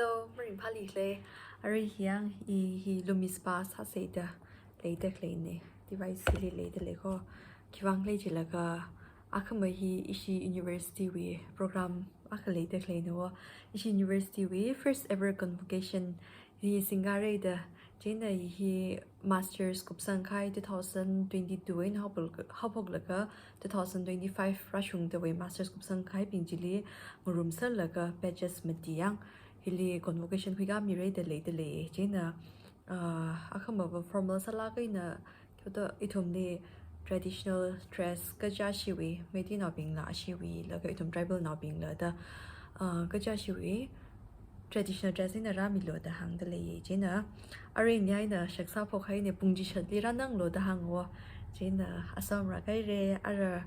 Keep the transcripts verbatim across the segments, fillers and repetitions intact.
So, maringphāli khalei, arui hi yang i hi Lumispa sāsei da leida khaleina, device hili leida lei ko. Khiwuivang khala jilaga, akhama hi ishi university wui program akha leida khaleina wo. Ishi university wui first ever convocation hi singkharei da, chieina hi masters kupsang kahai two thousand twenty-two eina haophok-, haophoklaga two thousand twenty-five rāshungdawui masters kupsang kahaibing chili ngarumserlaga batches mati yang hili convocation khuikāmirei da leida lei. Chieina, ah, akhamava formal sālāk eina kyoda ithumli traditional dress kaja ashiwui, Meiteinaobingla ashiwui, laga ithum tribal naobingla da, ah, kaja ashiwui traditional dress eina rāmilu da hāngda lei. Chieina arui ngai eina shaksa phok haina pung chishatli rānanglu da hāng wo. Chieina asam rākahaira, ara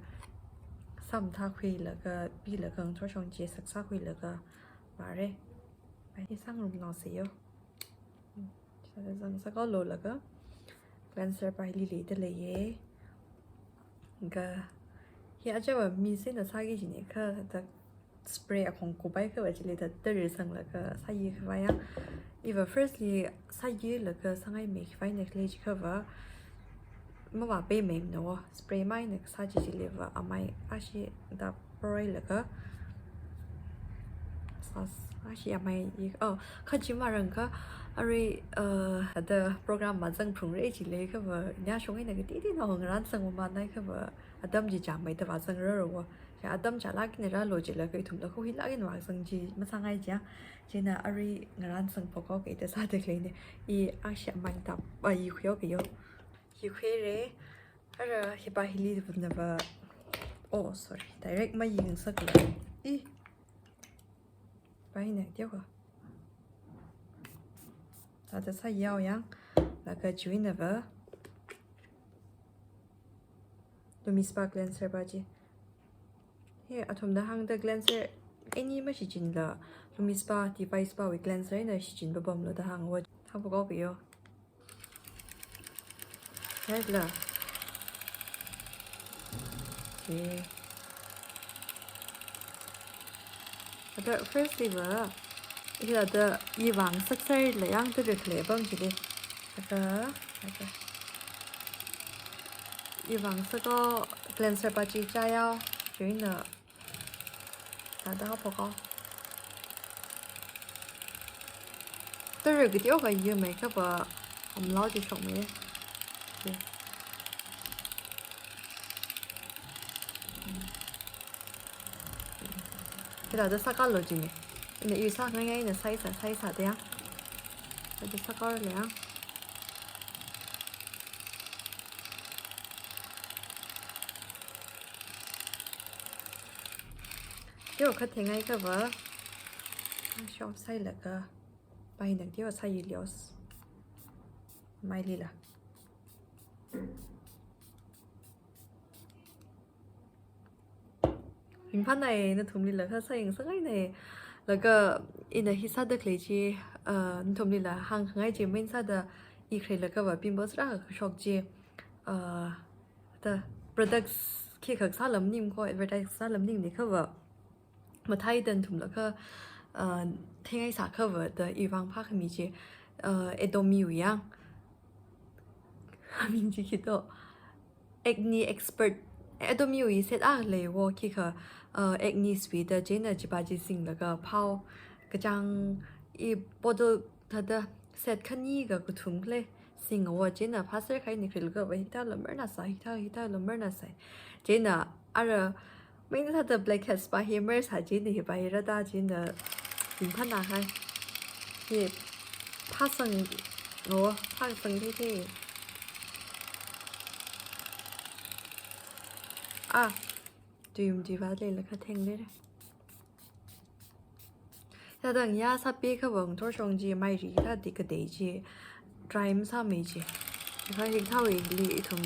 samtha khuilaga, pilaga ngathor shong chi shaksa khuilaga vāra. Ai, hi sāngarumnao sāyo. Sāda zang sākalu laga cleanser pa hili leida leiya. Kha hi ajawa mi sena sāki jina kha da spray akhong kupai kha va chili da tara sanglaga sāyi khavai ya. Iva firstly sāyilaga sāngaimei khiwuivang eina khala jiakhava, mavāpaimeimana wo, spray mai eina kasā chi chiliva amai ashi da poroilaga. Sas, ashi amai yi, oh, kha chi marang kha, arui, uh, da program mazangphungrei chili khava, nyashong eina katiti nao ngarānsang mamānai khava, atam chi chāngmeida vāzangrarra wo. Chi atam chālāk eina rālu jilaga ithumla khuilāk eina vāzang chi masāngai chiya. Chieina arui ngarānsang phok haoki da sāda khaleina. I ashi amai da, ah, yi khuihaoki yo. Yi khuira. Ara hi pa hili vunava. Oh, sorry. Direct mayingsakla. I. Pa hina teo ka. Sāda sāyao yang. Laga chiwuinava Lumispa cleanser pa chi. Hi athumna hāngda cleanser any mashichinla, Lumispa device pa wui cleanser eina shichin papamlu da hāng wo. Haophok haoki yo. Right la. Okay. Ada firstly va, hila da i vāngsakserla yang tara khalei apam chili. Ada, ada. I vāngsaka cleanser pa chi chāyao, chiwuina sāda haophok hao. Tara kateokha yimei khava, amlao chi shokmei. Okay. Hila da sākalu jina. Ina i sāngaingai eina sāi sā, sāi sāda ya. Hila da sākalu ya. Teokha theingai khava. Shop sālaga. Pai nang teokha sāyi lios. Mailila. Ringphānai, nathumlila kha sāyangsangainai. Laga ina hi sāda khalei chi, ah, nathumlila hāngkhangai chi main sāda i khuilaga va pimples rākashok chi, ah, da products khikha sālam ning ko advertise sālam ningna khava. Mathāda nathumla kha, ah, theingaisā khava da i vāng phākhami chi, ah, Adomi wui yang. Aming chi khi to. Acne expert, Adomi wui set akha lei wo khikha, uh, acne sui da chieina chi pa chi singlaga phao kachāng i bottle thāda set khani kakathum khalei sing wo chieina phāser kahai eina khuilaga va hithāla marna sā, hithā, hithāla marna sā. Chieina ara main sāda blackheads pa hi marsā chieina hi pa hi rāda chieina ringphānā hai. Hi phāsang, oh, phāsang thei thei. Ah, tuiyum chi vātleila kha thengli re. Thāda ngayā sāpi khava ngathor shong chi mairi thāda katei chi dry masāmei chi. Kha hikathāwuili ithum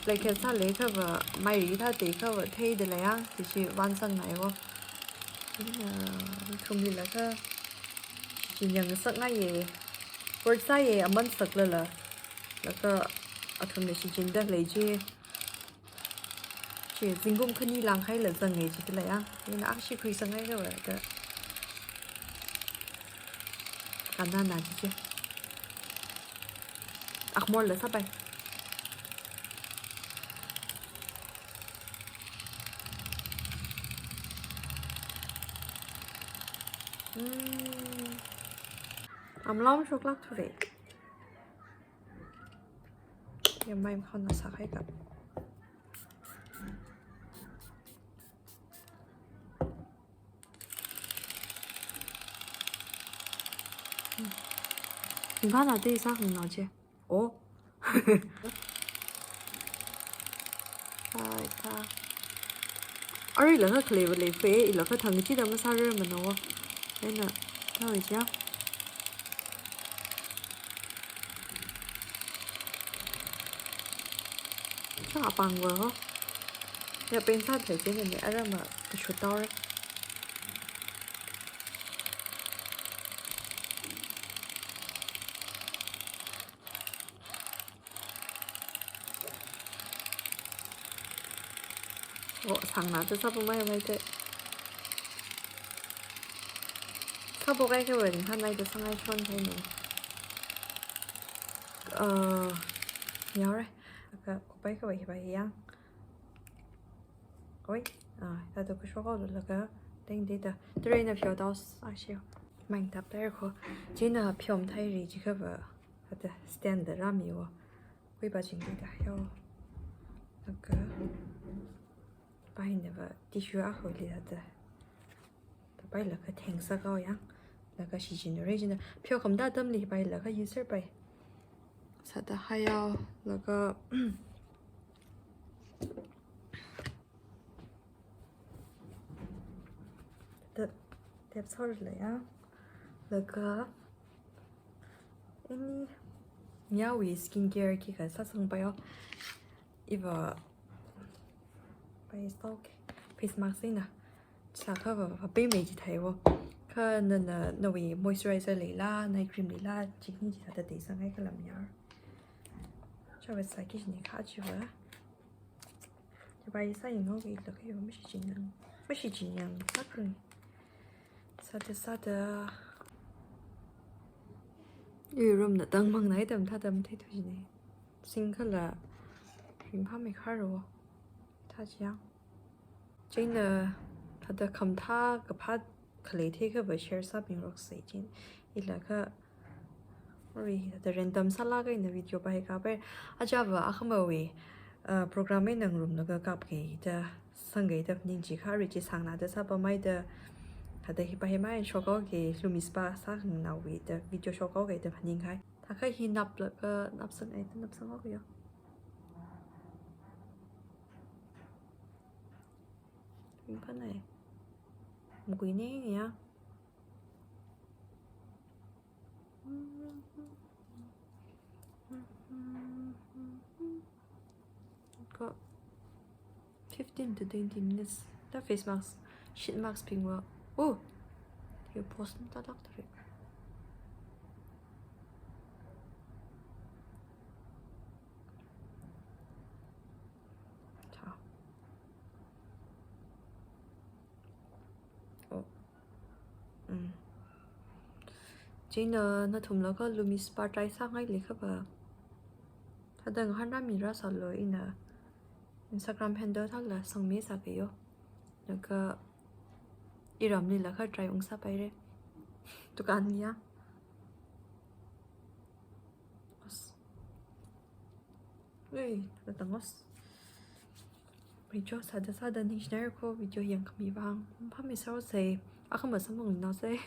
blanket sālei khava mairi thāda khava theida lei yang, chi chi vānsangngai wo. Ina, ithumlila kha shichin yangsakngaiya. Port sāya aman saklala. Laga athumna shichinda lei chi. Chi zingkum khani langkhaila zanga chi tila ya. Ina akha shi khuisangngai khava da. Kanana chichi. Akhmorla sāpai. Hmm. Amlam shoklāk thura. Yamai makhana sākahai ka. Ringphāna te sākhanganao chi. Oh. Ai, ta. Arui laga khalei va lei fe, ila kathang chida masārarmana wo. Eina, ta wei chia. Chapang va ho. Ya pen sāthei chieina ne, arama kashut taora. Oh, sāngna te sāpamai mai te. Sāpokahai kha ringphānai te sāngai shon kahaina. Uh, yaora. Aka kupai kha vai vai yang. Oi, ah, ta to kashok haolaga, teng de ta. Tare na pheoda sāshiya. Mai tap tare kho. Chieina pheomthaira jiakha va, hithāda stand da rāmi wo. Kuipa chingda yao. Laga, paina va tissue akhali hithāda. Tapailaga theng sākahao yang. Laga shichinra chieina. Pheokhamda atamli pailaga user pai. Sāda haiyao. Laga, ta, tap sāra ya. Laga, ini, yawui skincare khikha sāsangpai yo. Iva, pai stock face mask eina. Chilakha va, va pei mei chithāi wo. Kha na, na, nawui moisturizer leila, night cream leila, chikni chithāda te sāngai khalam yar. Chawa sāki shini kha chiwa. Chiwa sāyanghaoki laga yo, mashichin yang. Mashichin yang, sākring. Sāda, sāda. Iwui room na tangmang nai tam tha tam thei tu jine. Sing kala ringphāmei kharo. Tha chiang. Chieina, hithāda khamathā kaphā khalei theiakha va share sābingrok sai chieina. Ila kha, ori, hithāda random sālaga ina video pa hi kapai. Aja va akhamawui, uh, program eina ngarumlaga kapki da sangki da ning chi kha ri chi sāngna da sāpamai da. Hithāda hi pa hi mai shokhaoki Lumi Spa sākhanganaowui da video shokhaoki da phaningkahai. Thākha hi naplaga napsangai da napsanghaoki yo. Ringphānai. Makuine ya. Ko fifteen to twenty minutes. Ta face mask, sheet mask bing va. Oh! Yo post ta doctor. Cha. Oh. Mm. Chieina nathumla kha Lumi Spa try sāngai leikha va. Hithāda ngahānrāmi rāsālu ina Instagram handle thāla sangmi sāki yo. Laga iramlila kha try ungsāpaira. Dukan ya. As. Wei, la tangos. Video sāda sāda ningshinaira kho video yangkhami vang. Phāmei sāra sai. Akhama samphangnaosai.